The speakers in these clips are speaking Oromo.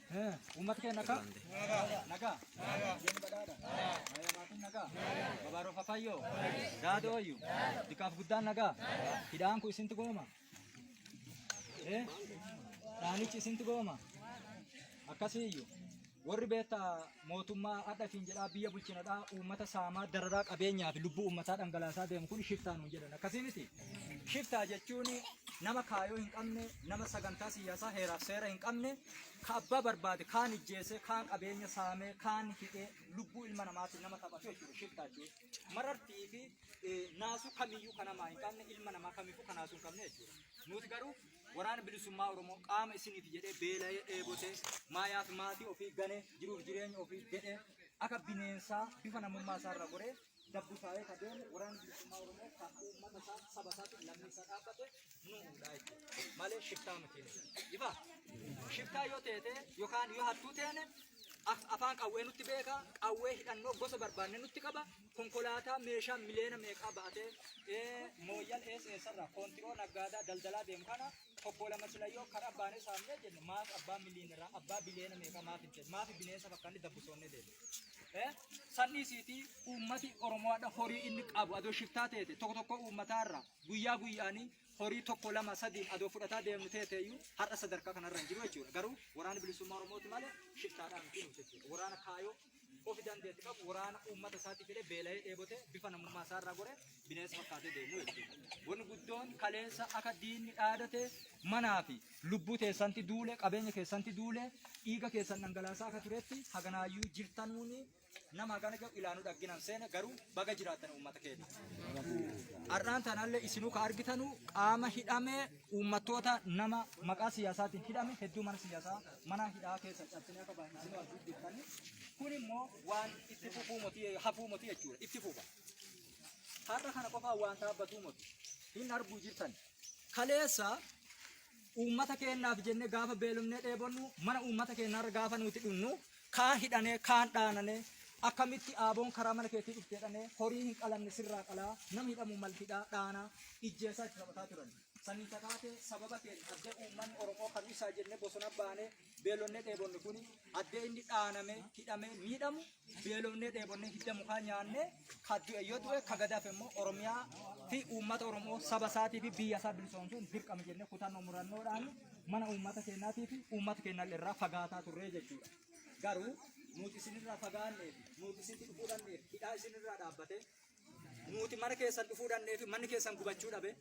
Uummata keenya nagaa? Nagaa? Biyyoonni badhaadha? Nagaa maatiin nagaa? Babaaroo Fafayyoo? Daadoo ayyu? Dikaaf guddaan nagaa? Hidhaan kun isintu gooma? Dhaanichi isintu gooma? Akkasiiyyu. Warri beektaa mootummaa hadha ifiin jedhaa biyya bulchinadhaa uummata saamaa dararaa qabeenyaa fi lubbuu uummataa dhangalaasaa deemu kun shiftaa nuun jedhan. Akkasii miti? Shiftaa jechuun nama kaayoo hin qabne, nama sagantaa siyaasaa heeraaf seera hin qabne, ka abbaa barbaade kaan ijjeesee, kaan qabeenya saamee, kaan hidhee lubbuu ilma namaatiin nama taphatu jechuudha shiftaa jechuun. Marartii fi naasuu kamiyyuu kan namaa hin qabne, ilma namaa kamiifuu kan naasuu hin qabne jechuudha. Nuti garuu Waraana Bilisummaa Oromoo qaama isiniif jedhee beela'ee dheebotee maayaa fi maatii ofii ganee jiruuf jireenya ofii dedhee akka bineensaa bifa namummaa isaa irra goree dabbusaa'ee ka deemu Waraana Bilisummaa Oromoo kan uummata isaa saba isaatiif lammii isaa dhaabbate nu'uudha jechuudha. Malee shiftaa miti. Ifa shiftaa yoo teete yookaan yoo hattuu teene afaan qawwee nutti beeka, qawwee hidhannoo gosa barbaanne nutti qaba, konkolaataa meeshaa miliyoona meeqaa baatee mooyyal eessa eessarraa koontiroo naggaadaa daldalaa deemu kana tokko lama sila yoo karaa baanee saamnee jenne maaf abbaa miliyoonarraa abbaa biliyoona meeqaa maaf hin ta'e maaf bineensa fakkaanni dabbusoonnee deemu. Sanni isiitii uummati Oromoodha horii inni qabu adoo shiftaa teete tokko tokko uummataarraa guyyaa guyyaanii horii tokko lama sadiin adoo fudhataa deemnu teeteeyyuu har'a sadarkaa kanarra hin jiru jechuudha. Garuu waraana bilisummaa Oromooti malee shiftaadhaan miti jechuudha. Waraana kaayoo ofi dandeetti qabu waraana uummata isaatiif jedhee beela'ee dheebotee bifa namummaa isaa irraa goree bineensa fakkaatee deemu jechuudha. Wanni guddoon kaleessa akka diinni dhaadate manaa fi lubbuu teessanti duule, qabeenya keessanti duule, dhiiga keessan dhangalaasaa akka turetti haganaayyuu jirtanuuni nama hagana ga'u ilaanuu dhagginan seene garuu baga jiraattan uummata keenya. Har'aan tanallee isinuu ka argitanu qaama hidhame uummattoota nama maqaa siyaasaatiin hidhame hedduu mana siyaasaa mana hidhaa keessa cabsinee akka bahan isinuu arguu jirtani. Kun immoo waan itti fufuu moti hafuu moti jechuudha itti fufa. Har'a kana qofaa waan dhaabbatuu moti hin arguu jirtan. Kaleessa uummata keenyaaf jennee gaafa beelofnee dheebonnu mana uummata keenyaarra gaafa nuti dhunnu kaan hidhanee kaan dhaananee akkamitti aaboon karaa mana keetii dhufte jedhanee horii hin qalamne sirraa qalaa nama hidhamuu mal hidhaa dhaanaa ijjeesaa itti taphataa turan. Saniin takaatee sababa keenya addee uummanni Oromoo kan isaa jennee bosona baanee beelonnee dheebonne kuni addee inni dhaanamee hidhamee miidhamu beelofnee dheebonnee hidda mukaa nyaannee ka du'e yoo du'e ka gadaaf immoo Oromiyaa fi uummata Oromoo saba isaatii fi biyya isaa bilisoomsuun dirqama jennee kutannoo murannoodhaan mana uummata keenyaatii fi uummata keenya irraa fagaataa turree jechuudha. Garuu nuti isinirraa fagaannee fi nuti isintti dhufuu dhabneef hidhaa isinirraa dhaabbatee nuti mana keessan dhufuu dhabnee fi manni keessan gubachuu dhabe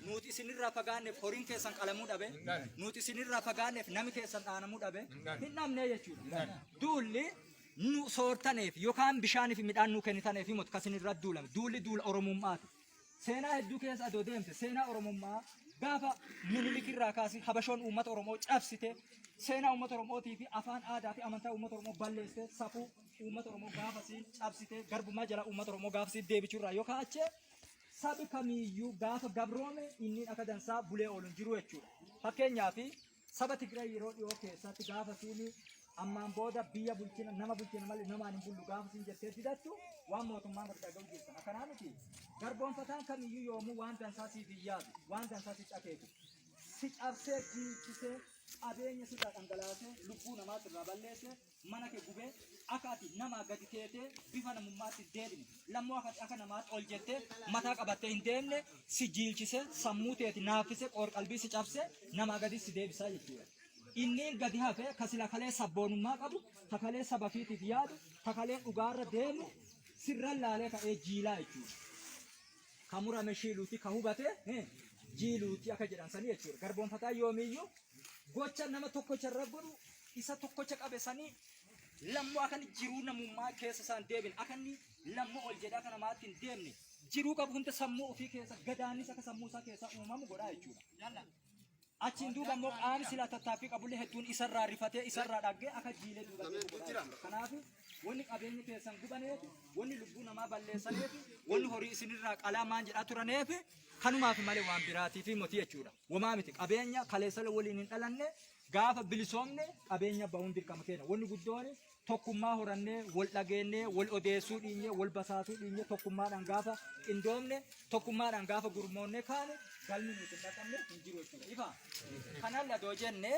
nuti isinirraa fagaanneef horiin keessan qalamuu dhabe nuti isinirraa fagaanneef nami keessan dhaanamuu dhabe hin dhabnee jechuudha. Duulli nu soortaneef yookaan bishaanii fi midhaan nu kennitaneef miti kan isinirra duulame duulli duula Oromummaati. Seenaa hedduu keessa adoo deemte seenaa Oromummaa gaafa Minilik irraa kaasee Habashoon uummata Oromoo cabsite seenaa uummata Oromootii fi afaan aadaa fi amantaa uummata Oromoo balleessite safuu uummata Oromoo gaafasii cabsite garbummaa jala uummata Oromoo gaafasii deebichuu irraa yoo ka'ache sabi kamiiyyuu gaafa gabroome inni akka dansaa bulee oolu hin jiru jechuudha. Fakkeenyaaf saba Tigraay yeroo dhiyoo keessatti gaafa siin ammaan booda biyya bulchina nama bulchina malee namaan hin bullu gaafa siin jettee didattu waan mootummaan godhe dhaga'u jirtan. Akkanaa miti. Garboonfataan kamiyyuu yoomuu waan dansaa siif hin yaadu, waan dansaa sitti akeeku. Si cabsee jiilchisee qabeenya sirraa dhangalaasee lubbuu namaa sirraa balleessee mana kee gubee akka ati namaa gadi teetee bifa namummaatti hin deebine lammoo akka ati akka namaatti ol jettee mataa qabattee hin deemne si jiilchise sammuu teeti naaffise qoor-qalbii si cabse namaa gadi si deebisaa jechuudha. Inni gadi hafe ka sila kalee sabboonummaa qabu, ka kalee saba fiitiif yaadu, ka kalee dhugaarra deemu sirra laalee ka'ee jiilaa jechuudha. Ka murame shiiluuti ka hubate jiiluuti akka jedhan sanii jechuudha. Garboonfataa yoomiyyuu gocha nama tokkocha irra godhu isa tokkocha qabe sanii lammoo akka inni jiruu namummaa keessa isaan deebine akka inni lammoo ol jedhee akka namaatti hin deemne jiruu qabu hunda sammuu ofii keessa gadaannis akka sammuu isaa keessa uumamu godhaa jechuudha. Achiin duuba immoo qaami silaa tattaaffii qabullee hedduun isarraa rifatee isarraa dhaggee akka jiilee duuba deemu godhaa jechuudha. Kanaaf wanni qabeenya keessan gubaneef, wanni lubbuu namaa balleessaneef, wanni horii isinirraa qalaa maan jedhaa turaneef kanumaaf malee waan biraatiif moti jechuudha. Womaa miti qabeenya kaleessala waliin hin dhalanne gaafa bilisoomne qabeenya bahuun dirqama keenya. Wanni guddoon tokkummaa horannee wal dhageennee wal odeessuu dhiinyee wal basaasuu dhiinyee tokkummaadhaan gaafa qindoomne tokkummaadhaan gaafa gurmoonnee kaane galmi nuti hin dhaqabne hin jiru jechuudha. Ifa kanaan ladoo jenne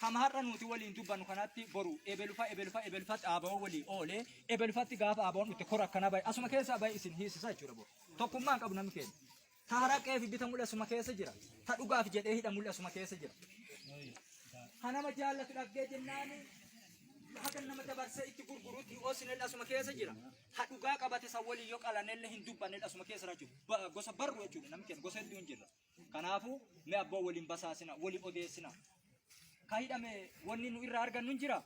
Kama har'a nuti waliin dubbannu kanatti boru ebelufa ebelufa ebelufatti aaba'oo walii oolee ebelufatti gaafa aabaoon dhufte kora akkana bahe asuma keessaa bahe isin hiisisa jechuudha boru. Tokkummaa hin qabu namni keenya. Ta haraqee fi bita mul'asuma keessa jira. Ta dhugaaf jedhee hidha mul'asuma keessa jira. Ha nama jaallatu dhaggee jennaani haga nama dabarsee itti gurgurutti hin asuma keessa jira. Ha dhugaa qabate san waliin yoo qalanellee hin dubbannellee asuma keessa jira jechuudha. Gosa barru jechuudha namni keenya gosa hedduu hin jirra. Kanaafuu mee abboo waliin basaasina, waliin odeessina. Ka hidhame wanni nu irraa argannu hin jira.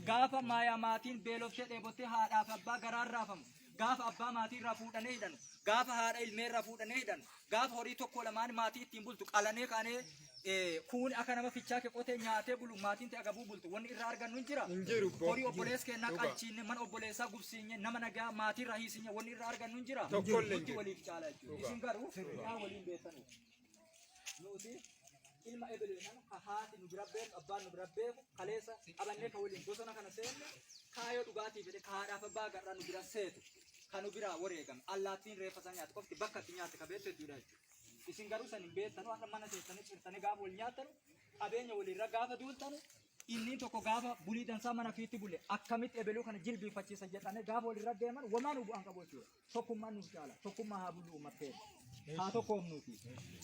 Gaafa maayaa maatiin beeloftee dheebottee haadhaaf abbaa garaan raafamu. Gaafa abbaa maatii irraa fuudhanee hidhanu. Gaafa haadha ilmee irraa fuudhanee hidhanu. Gaafa horii tokko lamaan maatii ittiin bultu qalanee kaanee kuun akka nama fichaa kee qotee nyaatee bulu maatiin ta'e agabuu bultu wanni irraa argannu hin jira. Hin jiru. Horii obboleessa keenyaa qalchiinne mana obboleessaa gubsiinye nama nagaa maatii irraa hiisinye wanni irraa argannu hin jira. Tokkollee hin Nutti jiru. waliif caala jechuudha. Isin garuu midhaan waliin beektanu. Nuti ilma ebelee ka haati nu bira beeku abbaan nu bira beeku kaleessa qabannee ka waliin bosona kana seenne kaayoo dhugaatii fedhe ka haadhaaf abbaa garraa nu bira seetu ka nu biraa wareegame allaattiin reeffa isaa nyaate qofti bakka itti nyaate ka beektu hedduudha jechuudha. Isin garuu san hin beektanu har'a mana teessanii cirtanii gaafa wal nyaattanu qabeenya waliirra gaafa duultanu inni tokko gaafa bulii dansaa mana fiitti bule akkamitti ebeluu kana jilbiifachiisa jedhanii gaafa walirra deeman wamaa nu bu'aan qabu jechuudha. Tokkummaan nuuf caala. Tokkummaa haa bullu uummattee. Haa tokkoomnuuti.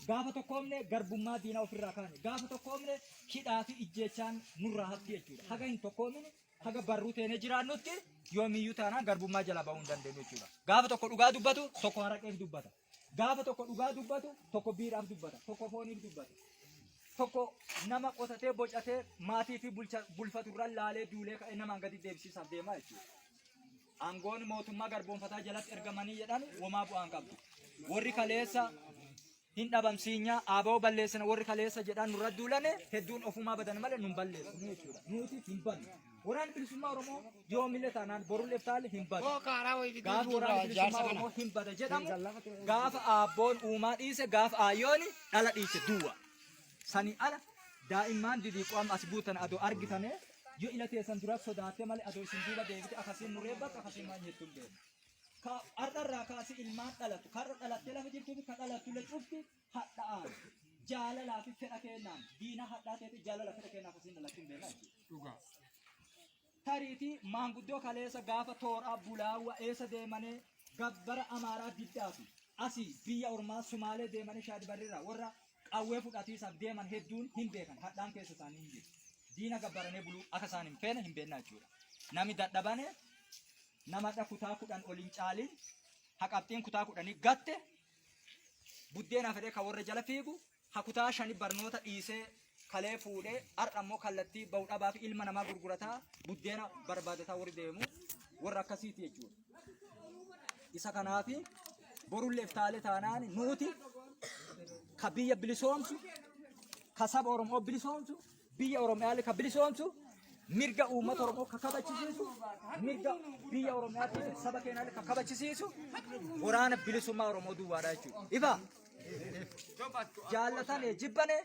Gaafa tokkoomne garbummaa diinaa ofirraa kaane. Gaafa tokkoomne hidhaa fi ijjeechaan nurraa hafti jechuudha. Haga hin tokkoomine haga barruu teenee jiraannutti yoomiyyuu taanaan garbummaa jalaa bahuu hin dandeenyu jechuudha. Gaafa tokko dhugaa dubbatu tokko haraqeef dubbata. Gaafa tokko dhugaa dubbatu tokko biiraaf dubbata. Tokko fooniif dubbata. Tokko nama qotatee bocatee maatii fi bulfaturra laalee duulee ka'ee namaan gadi deebisiisaaf deemaa jechuudha. Aangoon mootummaa garboomfataa jalatti ergamanii jedhan womaa bu'aan qabdu. Warri kaleessa hin dhabamsiinya aaba'oo balleessina warri kaleessa jedhan nurra duulane hedduun ofumaa badan malee nun balleessinu jechuudha. Nuti hin badnu. Waraanni bilisummaa Oromoo yoomillee taanaan borullee taale hin badu. Gaafa waraanni bilisummaa Oromoo hin bada jedhamu gaafa aabboon uumaa dhiise gaafa aayyooni dhala dhiise duwwa. Sanii ala daa'immaan didiiqoo amma as guutan adoo argitane yoo ila teessan dura sodaatte malee adoo isin duuba deebite akkasiin nu reebbattu akkasiin maal jettu hin beeknu. Ka har'arraa kaasee ilmaan dhalatu karra dhalattee lafa jirtuu fi ka dhalattullee cufti hadha'aan jaalalaa fi fedha kennaan diina hadhaa ta'etti jaalala fedha kennaa akkasiin dhalachuu hin beekna jechuudha. Dhugaa. Tariitii maanguddoo kaleessa gaafa tooraa bulaawwa eessa deemanii gabbara amaaraa diddaa fi asii biyya ormaa sumaalee deemanii shaadibarriirraa warra qawwee fudhatiisaaf deeman hedduun hin beekan hadhaan keessa isaanii hin jiru. Diina gabbaranii buluu akka isaan hin feene hin beekna jechuudha. Nami dadhabane nama kutaa 10 ol hin caalin haqabxiin kutaa 10 gatte buddeena fedhee kan warra jala fiigu ha kutaa 5 barnoota dhiisee kalee fuudhee har'a immoo kallattii bahu dhabaa fi ilma namaa gurgurataa buddeena barbaadataa warri deemu warra akkasiiti jechuudha. Isa kanaafi borullee iftaalee taanaan nuti ka biyya bilisoomsu ka saba Oromoo bilisoomsu biyya Oromiyaalee ka bilisoomsu mirga uummata Oromoo ka kabachisiisu mirga biyya Oromiyaatii fi saba keenyaallee ka kabachisiisu waraana bilisummaa Oromoo duwwaadha jechuudha. Ifa jaallatane jibbane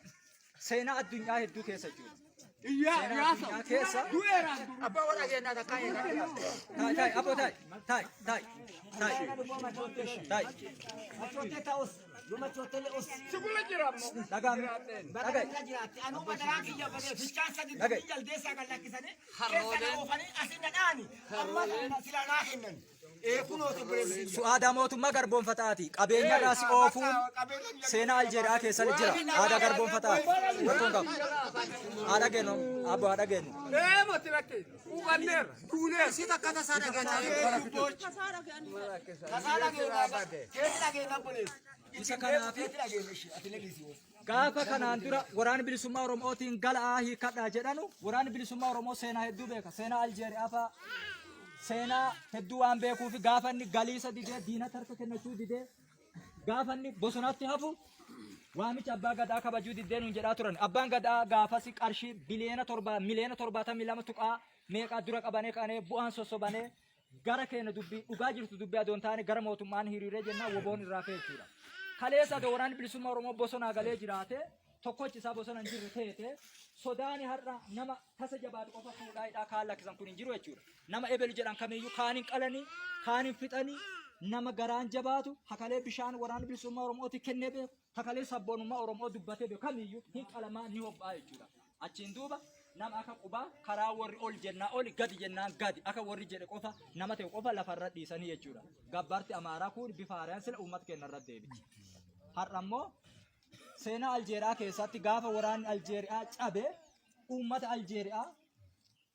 seenaa addunyaa hedduu keessa jechuudha. Seenaa addunyaa keessa. Abbaa warra keenyaa takkaa eegaa. Taai taai abbo taai taai taai taai taai. Sigula jira ammoo. Dhagaami dhaga'i. Dhaga'i. Aadaa mootummaa garboonfataati. Qabeenya irraa si oofuun seenaa Aljeeriyaa keessa jira. Aadaa garboonfataati. Rakkoon qabu. Haa dhageenyu. Abbo haa dhageenyu. Ee moti lakke. Hubanneerra. Duuneerra. Si takka tasaa dhageenya. Isa kanaaf gaafa kanaan dura waraana bilisummaa Oromootiin gala'aa hiikadhaa jedhanu waraanni bilisummaa Oromoo seenaa hedduu beeka. Seenaa Aljeeriyaa fa'a seenaa hedduu waan beekuuf gaafa inni galiisa didee diinatti harka kennachuu didee gaafa inni bosonatti hafu waamicha abbaa gadaa kabajuu diddee nuun jedhaa turan. Abbaan gadaa gaafas qarshii biliyoona 7 miliyoona 72 tuqaa meeqaa dura qabanee ka'anee bu'aan sossobanee gara keenya dubbii dhugaa jirtu dubbii adoon taane gara mootummaan hiriiree jennaan woboon irraa fe'e jechuudha. Kaleessa adoo waraanni bilisummaa Oromoo bosonaa galee jiraate tokkochi isaa bosona hin jirre teete sodaani har'a nama tasa jabaatu qofa fuudhaa hidhaa kaan lakkisan kun hin jiru jechuudha. Nama ebelu jedhan kamiyyuu kaan hin qalanii kaan hin fixanii nama garaan jabaatu hakalee bishaan waraanni bilisummaa Oromooti kennee beeku hakalee sabboonummaa Oromoo dubbatee beeku kamiyyuu hin qalamaa ni hobbaa jechuudha. Achiin duuba Nama akka qubaa karaa warri ol jennaa oli gadi jennaan gadi akka warri jedhe qofa nama ta'e qofa lafarra dhiisanii jechuudha. Gabbaarti Amaaraa kun bifa haaraan sila uummata keenya irra deebiti. Har'a immoo seenaa Aljeeriyaa keessatti gaafa waraanni Aljeeriyaa cabe uummata Aljeeriyaa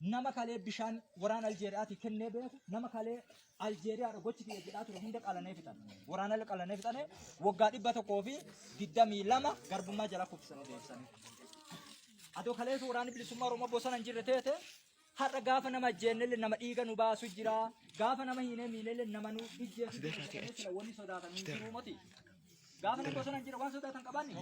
nama kalee bishaan waraana Aljeeriyaatii kennee beeku nama kalee Aljeeriyaadha gochi kiyya jedhaa ture hunda qalanee fixan. Waraana qalanee fixane waggaa 122 garbummaa jala kuffisanii deebisanii. Adoo kaleessa waraanni bilisummaa Oromoo bosona hin jirre teete har'a gaafa nama ajjeennellee nama dhiiga nu baasu jira. Gaafa nama hiinee miinellee nama nu ijjeesu jira. Wanni sodaatan hin jiru moti. Gaafa nama bosona hin jirre waan sodaatan qabanni.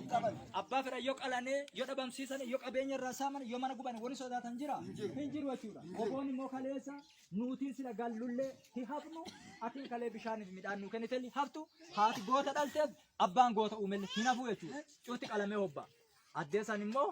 Abbaa fedhan yoo qalanee yoo dhabamsiisan yoo qabeenya irraa saaman yoo mana guban wanni sodaatan jira. Hin jiru jechuudha. Oboon immoo kaleessa nuutiin sila gallullee hi hafnu atiin kalee bishaaniif midhaan nuu kennitelli haftu haati goota dhalteef abbaan goota uumelle hin hafu jechuudha. Cufti qalamee hobba. Addeessaan immoo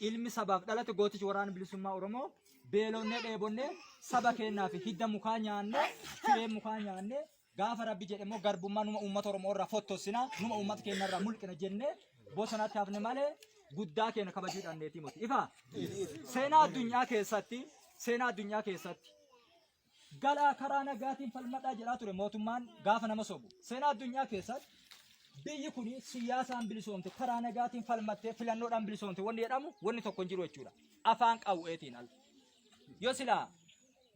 ilmi sabaaf dhalate gootichi waraana bilisummaa Oromoo beelonnee dheebonnee saba keenyaa fi hidda mukaa nyaannee firee mukaa nyaannee gaafa rabbi jedhe immoo garbummaa numa uummata Oromoo irraa fottossinaa numa uummata keenya irraa mulqina jennee bosonatti hafne malee guddaa keenya kabajuu dhabneetii miti. Ifa seenaa addunyaa keessatti seenaa addunyaa keessatti galaa karaa nagaatiin falmadhaa jedhaa ture mootummaan gaafa nama sobu. Seenaa addunyaa keessatti biyyi kun siyaasaan bilisoomte karaa nagaatiin falmattee filannoodhaan bilisoomte wanni jedhamu wanni tokko hin jiru jechuudha. Afaan qawweetiin ala. Yoo silaa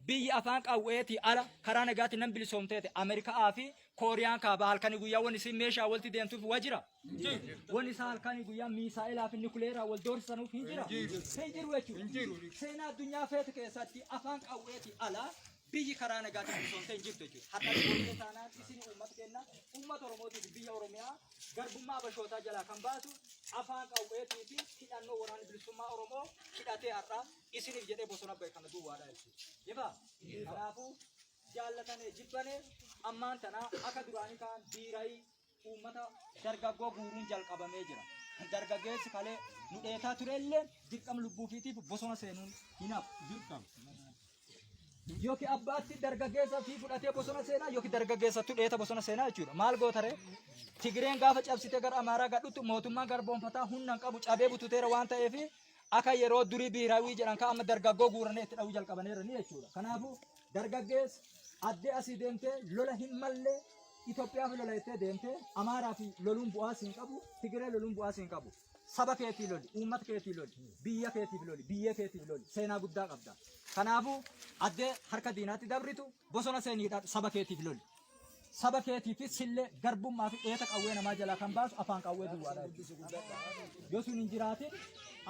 biyyi afaan qawweetii ala karaa nagaatiin nan bilisoomteete Ameerikaa fi Kooriyaan kaabaa halkanii guyyaa wanni isin meeshaa walitti deemtuuf waa jira. Wanni isaa halkanii guyyaa miisaa'elaa fi nikuleeraa wal doorsisanuuf hin jira. Hin jiru jechuudha. Seenaa addunyaa feete keessatti afaan qawweetii ala biyyi karaa nagaatiin bilisoomtee hin jirtu jechuudha. Har'a ijoollee taanaan isin uummata keenya uummata Oromootii fi biyya Oromiyaa garbummaa Abashootaa jalaa kan baasu afaan qawweetii fi hidhannoo waraana bilisummaa Oromoo hidhatee har'a isiniif jedhee bosona bahe kana duwwaadha jechuudha. Ifa? Kanaafuu jaallatanee jibbanee ammaan tana akka duraanii kaan biirayii uummata dargaggoo guuruun jalqabamee jira. Dargaggeessi kalee nu dheetaa turellee dirqama lubbuufiitiif bosona seenuun hin hafu. Dirqama. Yookiin abbaatti dargaggeessa fi fudhatee bosona seenaa yookiin dargaggeessattu dheeta bosona seenaa jechuudha. Maal gootaree? Tigireen gaafa cabsitee gara Amaaraa gadhutti mootummaan garboonfataa humna hin qabu cabee bututeera waan ta'eef akka yeroo durii biiraawii jedhan ka amma dargaggoo guuranii itti dha'uu jalqabaneerani jechuudha. Kanaafuu dargaggeessi addee asii deemtee lola hin malle Itoophiyaaf lola jettee deemtee Amaaraa fi loluun bu'aa siin qabu, Tigiree loluun bu'aa siin qabu. Saba keetii loli, uummata keetii loli, biyya keetiif loli, biyyee keetiif loli, seenaa guddaa qabda. Kanaafuu addee harka diinaatti dabritu bosona seenii hidhadhu saba keetiif loli. Saba keetii fi sillee garbummaa fi dheeta qawwee namaa jalaa kan baasu afaan qawwee duwwaadha jechuudha. Yoo sun hin jiraatin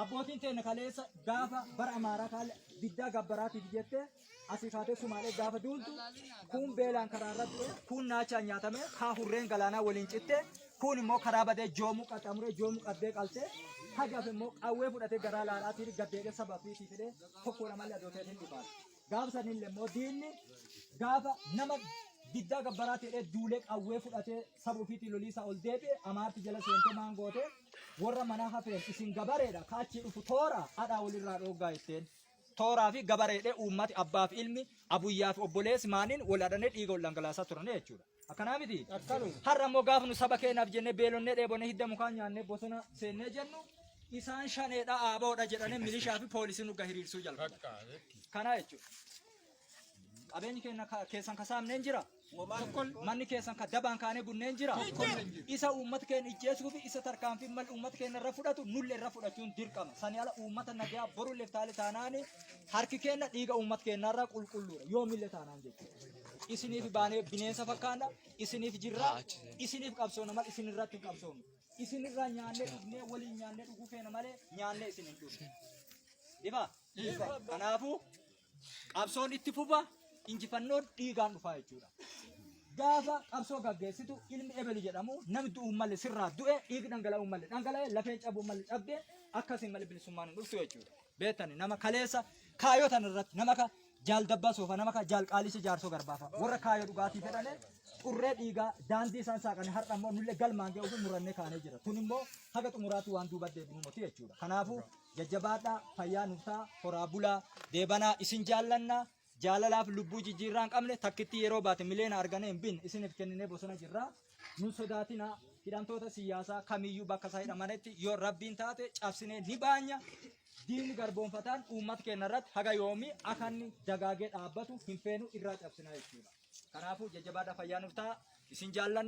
abbootiin teenya kaleessa gaafa bara Amaaraa kaale diddaa gabbaraatiif jettee asii kaatee Sumaalee gaafa duultu kuun beelaan karaa irra du'e, kuun naachaan nyaatame, kaa hurreen galaanaa waliin citte, kuun immoo karaa badee joomuu qaxxaamuree joomuu qabdee qaltee, hagaaf immoo qawwee fudhatee garaa laalaatiin gaddeedhee saba ofiitii fidee tokko lamallee adoo ta'eetiin dhufaati. Gaafa sanillee immoo diinni gaafa nama diddaa gabbaraa ta'ee duulee qawwee fudhatee saba ofiitii loliisaa ol deebi'e amaarti jala seentee maan gootee warra manaa hafeen isin gabareedha kaachii dhufu toora adhaa walirraa dhooggaa jetteen. Tooraa fi gabareedhee uummati abbaa fi ilmi abuyyaa fi obboleessi maaniin wal hadhanee dhiiga wal dhangalaasaa turanii jechuudha. Akkanaa miti? Har'a immoo gaafa nu saba keenyaaf jennee beelonnee dheebonnee hidda mukaa nyaannee bosona seennee jennu isaan shaneedha aaboodha jedhanii milishaa fi poolisii nu hiriirsuu jalqaban. Kana jechuudha. Qabeenyi keenya keessan ka saamneen jira. Manni keessan ka dabaan kaanee gunneen jira. Isa uummata keenya ijjeesuu fi isa tarkaanfii mal uummata keenya irra fudhatu nulle irra fudhachuun dirqama. Sani ala uummata nagayaa borullee taale taanaani harki keenya dhiiga uummata keenyaa irraa qulqulluudha. Yoomillee taanaan jechuudha. Isiniif baanee bineensa fakkaanna, isiniif jirra, isiniif qabsoona mal isin irratti hin qabsoonu. Isinirraa nyaannee dhugnee waliin nyaannee dhuguu feena malee nyaannee isin hin dhugnu. Ifa? Kanaafuu Qabsoon itti fufa, injifannoon dhiigaan dhufaa jechuudha. Gaafa qabsoo gaggeessitu ilmi ebelu jedhamu namni du'uu malee sirraa du'e dhiigni dhangala'uu malee dhangala'e lafeen cabuu malee cabdee akkasiin malee bilisummaan hin dhuftu jechuudha. Beektani nama kaleessa kaayoo tan irratti nama ka jaal dabbaa soofa nama ka jaal qaalicha jaarsoo garbaafa warra kaayoo dhugaatii fedhane xurree dhiigaa daandii isaan saaqanii har'a immoo nullee galmaan ga'uuf murannee kaanee jira. Tun immoo haga xumuraatti waan duuba deebinu miti jechuudha. Kanaafuu Jajjabaadhaa, fayyaa nuuf ta'a, horaa bulaa, deebanaa, isin jaallanna, jaalalaaf lubbuu jijjiirraa hin qabne takkittii yeroo baate miliyoona arganee hin binne isiniif kenninee bosona jirra. Nun sodaatinaa, hidhamtoota siyaasaa kamiyyuu bakka isaa hidhamanitti yoo rabbiin taate cabsinee ni baanya. Diinni garboonfataan uummata keenya irratti haga yoomii akka inni dagaagee dhaabbatu hin feenu, irraa cabsinaa jechuudha. Kanaafuu jajjabaadhaa, fayyaa nuuf ta'a. Isin jaallanna.